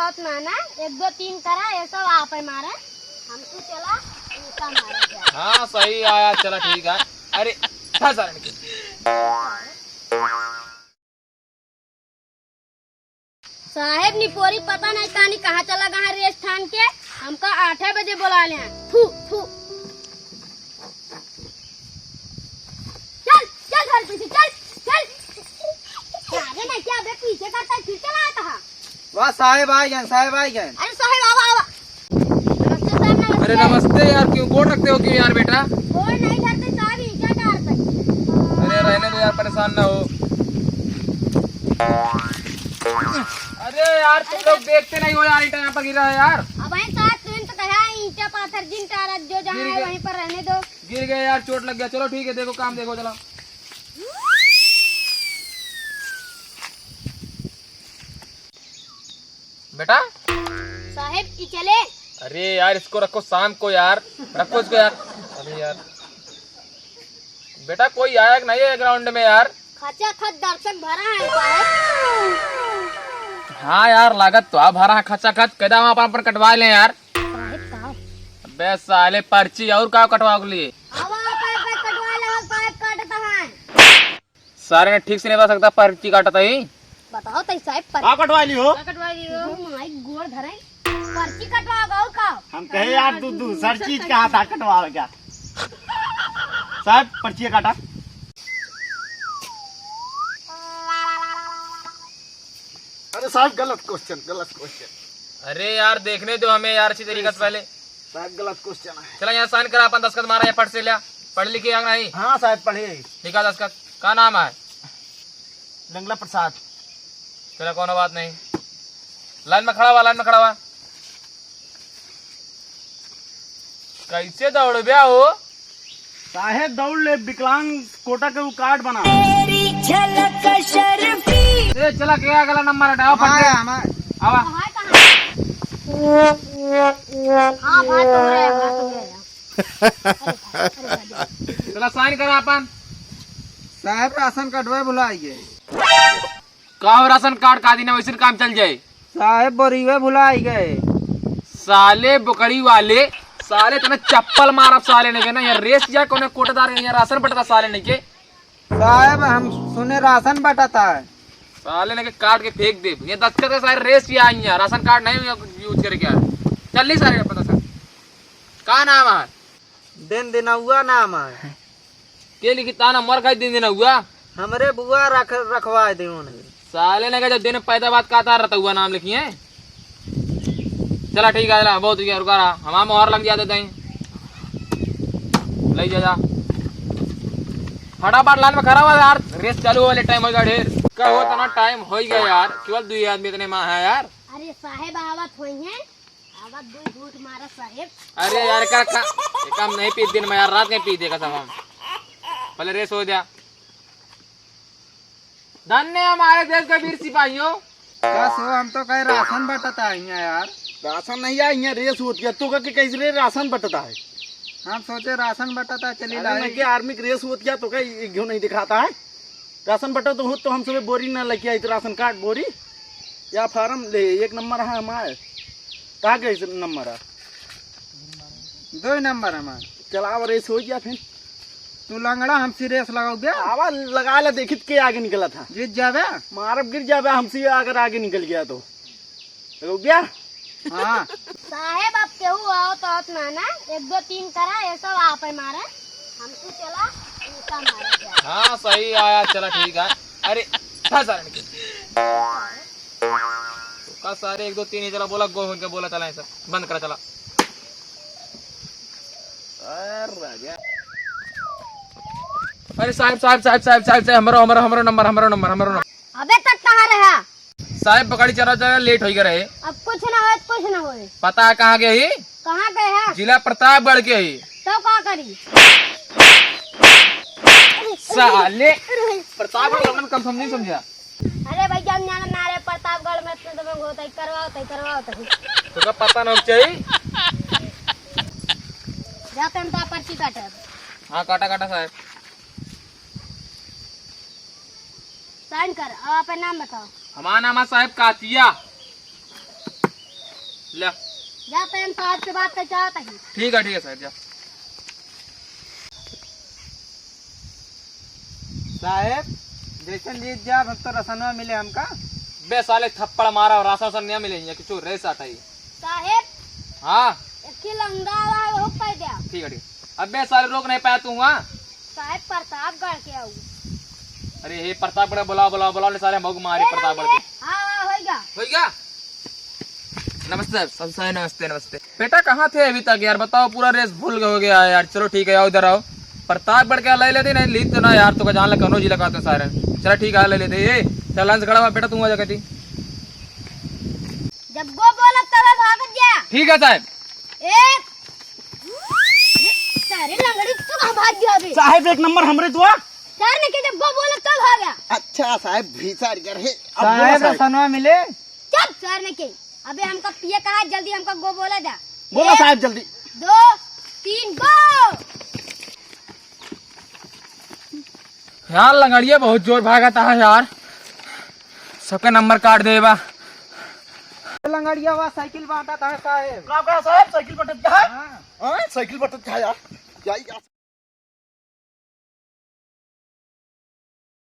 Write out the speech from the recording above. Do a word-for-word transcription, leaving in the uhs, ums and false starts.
बात ना ना, एक दो तीन करा, ये सब आप ही मारे। हम तो चला, इनका मारा जाए। हाँ, सही आया, चला ठीक है। अरे, था सारे निकल। साहेब निपोरी पता नहीं तानी कहाँ चला गया है रेस ठान के, हमका आठे बजे बोला ले हैं। थू, थू। चल, चल घर पीछे, चल, चल। अरे नहीं क्या बे, पीछे करता है, फिर चला आता है। वाह, साहेब आ गए, साहेब आ गए। अरे साहेब, आवा, आवा। नमस्ते साहब, नमस्ते। अरे नमस्ते यार, क्यों गोड़ रखते हो क्यों यार बेटा? गोड़ नहीं धरते साहब, ईंटा डालते। अरे रहने दो यार, परेशान ना हो। अरे यार, तुम लोग देखते नहीं हो यार, ईंटा यहाँ पर गिरा है यार। अब भाई साहब, तुम तो कहा ईंटा पाथर जिन टारा जो जहाँ गिर है गया। वहीं पर रहने दो। गिर गए यार, चोट लग गया। चलो ठीक है, देखो काम देखो, चलो। बेटा। साहेब, ई चले। अरे यार, इसको रखो शाम को यार, रखो इसको यार। अरे यार, बेटा कोई आया कि नहीं है ग्राउंड में यार? खचा खच दर्शक भरा है साहेब। हाँ यार, लागत तो आ भरा है खचा खच। कैदा वहाँ पर अपन कटवा लें यार। साहेब का? अबे साले, पर्ची और का कटवाओ के लिए? अब आप, आप कटवा लो, साहेब काटता है। सारे ने ठीक से नहीं बता सकता, पर्ची काटता ही। बताओ तई साहेब, पर का कटवा ली हो? का कटवा ली हो? ओ माई, गोड़ धरे। पर्ची कटवाओगा और का? हम कहे यार, तू दूसर चीज कहा था कटवावे का? साहेब, पर्ची काटा। अरे साहेब, गलत क्वेश्चन, गलत क्वेश्चन। अरे यार, देखने दो हमें यार अच्छी तरीके से पहले। साहेब, गलत क्वेश्चन है। चला यहाँ साइन करा, अपन दस्तखत मारा या फट से लिया। पढ़ लिखे या नहीं? हाँ साहेब, पढ़े। लिखा दस्तखत। का नाम है? लंगला प्रसाद। चला, कोनो बात नहीं। लाइन में खड़ा हुआ, लाइन में खड़ा हुआ। कैसे दौड़ब्या हो? काहे दौड़ ले, विकलांग कोटा के उ कार्ड बना। तेरी झलक शर्फी। ए, चला, के अगला नंबर हटा, आओ, हमारा, फट से। हमारा। आवा। हाँ भाई, तुम्हारे, हमारा, तुम्हारे। चला, साइन करा अपन। साहेब, राशन कार्डवा भुला गए। का हो, राशन कार्ड का दिन है, वैसे काम चल जाए। साहेब, बोरीवे भुलाई गए। साले बोकरी वाले, साले तने चप्पल मारब साले ने के ना, यहाँ रेस या कोने कोटेदार, यहाँ राशन बटता साले ने के। साहेब, हम सुने राशन बटता है। साले ने के काट के फेंक दे। ये दस्तखत के सारे रेस या आई है, राशन कार्ड नहीं यूज करे क्या? चल नहीं सारे अपन दस्तखत। का नाम है? दिन दिनौआ नाम है। के लिखी ता नंबर का दिन दिनौआ? हमरे बुआ रख, रखवाए दे उन्हें। साले ने कहा जब दिन पैदा बात का तार रतौआ नाम लिखी है। चला ठीक है, चला, बहुत हो गया, रुका रहा, हमारा मोहर लग जाते तई। ले जा, जा। फटाफट लाइन में खड़ा हुआ यार, रेस चालू होले टाइम हो गया ढेर। का हो तना टाइम हो गया यार, केवल दो ही आदमी इतने में है यार। अरे साहेब आवत होई हैं। आवा दुई घूंट मारा साहेब। अरे यार, का, का, ये काम नहीं पी दिन में यार, रात में पी देगा सब हम। पहले रेस हो जा। धन्य हमारे देश के वीर सिपाहियों। बस हो, हम तो कहे राशन बटता है यहाँ यार। राशन नहीं आया, यहाँ रेस होती है, तो का के कैसे रे राशन बटता है? हम सोचे राशन बटता है, चली अरे लाई। नहीं, आर्मी की रेस होती है, तो का ये क्यों नहीं दिखाता है? राशन बटो तो हो तो हम सबे बोरी ना लेके आई, तो राशन कार्ड बोरी या फार्म ले, एक नंबर है हमार। कहाँ के इस नंबर है? दो ही नंबर हमार। चलावा रेस हो गया फिर। तू लंगड़ा हमसे रेस लगाओ बे? आवा लगा ले, देखित के आगे निकला था। जीत जाबे? मारब गिर जाबे हमसे अगर आगे निकल गया तो। रुक गया? हाँ। साहेब, अब केहू आओ तो होत ना ना, एक दो तीन करा, ये सब आप ही मारे। हमको चला, इनका मारा जाए। हाँ, सही आया, चला ठीक है। अरे, था सारे निकल। तो का सारे एक दो तीन ही चला बोला, गो उनके बोला चला ऐसा। बंद करा चला। अरे राजा। अरे साहेब, साहेब, साहेब, साहेब, साहेब, साहेब, हमरो, हमरो, हमरो नंबर, हमरो नंबर, हमरो नंबर। अबे तक कहाँ रहा? साहेब, पकड़ी चला, चला, लेट होई गए रहे। अब कुछ ना होए, कुछ ना होए। पता है कहाँ गए ही? कहाँ गए हैं? जिला प्रतापगढ़ के ही। तो का करी? साले, प्रतापगढ़ अपन कम समझ नहीं समझा। अरे भैया, हम जाना ना रे, प्रतापगढ़ में इतने तो महंगा होता है, करवाओ तो, करवाओ तो। तो का पता ना चाहिए? जाते हम तो पर्ची काटे। हाँ, काटा, काटा साहेब। साइन कर, अब आपन नाम बताओ। हमारा नाम है साहेब कातिया। ले। जा, प्रेम साहब से बात कर, जा तहीं। ठीक है, ठीक है साहब, जा। साहेब, जैसन जीत जाब, हम तो रसनवा मिले हमका। बे साले, थप्पड़ मारा और राशन वासन नहीं मिले, यहाँ की चोर रेस आता ही। साहेब। हाँ। एक ही लंगड़ा आवा है, वो कह दिया। ठीक है, ठीक है। अबे साले, रोक नहीं पाया तू, हाँ? साहेब, प्रतापगढ़ के आऊ। अरे हे प्रतापगढ़, बुलाओ, बुलाओ, बुलाओ, ले साले, मौक मारे ए, प्रतापगढ़ के। हाँ, हाँ, होइगा। होइगा? नमस्ते, सब सारे नमस्ते, नमस्ते। बेटा, कहाँ थे अभी तक यार? बताओ, पूरा रेस भूल गए हो गया है यार। चलो ठीक है, आओ इधर आओ। प्रतापगढ़ के ले लेते, नहीं लीत तो ना यार, तो का जान ले कौनो जिला का तो सारे। चलो ठीक है, ले लेते। ए, चल लाइन से खड़ा हुआ बेटा, तू आ जा कहती। जब गो बोलब तबे भागत जा। ठीक है साहेब। एक। अरे, सारे लंगड़ी तू कहाँ भाग गया अबे? साहेब, एक नंबर हमरे दुआ। सारे ने के जब गो बोलब तब भागा। अच्छा साहेब, भीतर कर है। अब बोलो साहेब, साहेब। रसनवा मिले। चुप, सारे ने के। अबे हमका पिए कहा, जल्दी हमका गो बोला जा। बोलो एक, साहेब, जल्दी। दो, तीन, गो। यार, लंगड़िया बहुत जोर भागत है यार, सबके नंबर काट देबा। लंगड़िया वा साइकिल बांटत है साहेब। का, का साहेब, साइकिल बटत का है? हाँ। हाँ, साइकिल बटत का है यार? क्या, क्या?